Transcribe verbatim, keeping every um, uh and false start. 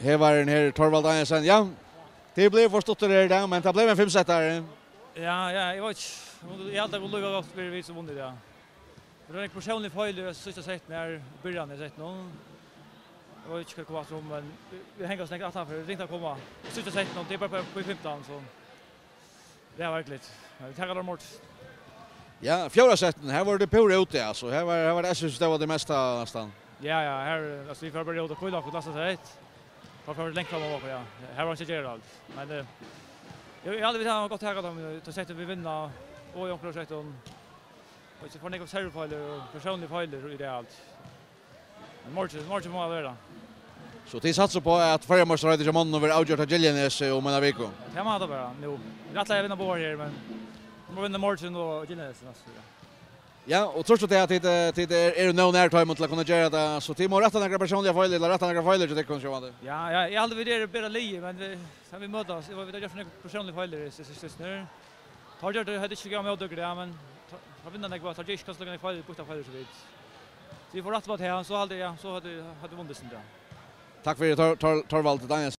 Hevarin her, Torvald Danielsen, ja. Tað bleiv for stutt her í dag, men tað bleiv ein fimm-settari. Ja, ja, eg veit ikki. Eg helt tað kundi líka gott verið vit sum vunnu, ja. Tað var ein persónlig feil í síðsta sett, nær byrjan í settinum. Eg veit ikki hvat kom aftur um, men vit, vit hanga oss langt aftanfyri, ringt at koma. Í síðsta settinum, tað er bara upp í fimtan, so tað er ergiligt. Men vit taka tað á morgin. Ja, fjórða settinum, her var tað púra úti, altso. Her var, her var tað S S sum stóð við tað mesta, næstan. Ja, ja, her, altso, vit fóru bara út og hvíla okkum, lasta sett. Tá fóru vit langt fram á okkum, ja. Her var ikki at gera alt. Men, eh, eg, eg haldi, vit hava gott takað teimum, tá sett vit vinna, og í onkrum settum. Og so fóru nógvir servufeilir og persónligar feilir í dag alt. Men morgin, morgin má vera. So tit satsa upp á, at føroyameistaraheitið hjá monnum verður avgjørt á Giljanesi um eina viku? Tað má tað vera, nú. Vit ætla at vinna báðar her, men vit má vinna morgin og Giljanesi næstu, ja. Ja, og trýrt tað at tit, eh, tit er, eru nóg nær teimum til at kunna gera tað, so tit má rætta nakrar persónligar feilir, ella rætta nakrar feilir hjá tykkum, sjálvandi. Ja, ja, eg haldi, vit eru betra lið, men vit, tá vit møtast, vit hava gjørt nakrar persónligar feilir í, í, í, í, Tá gjørdu, høvdu ikki givið móti okkum, ja, men tá, tá vinna nógv, tá ger ikki kanska nógv feil, býta feil, so vit. So vit fóru rætt upp á tað, so haldi eg, ja, so høvdu, høvdu vunnið sum tað. Takk fyri, Tor-, Tor-, Torvald Danielsen.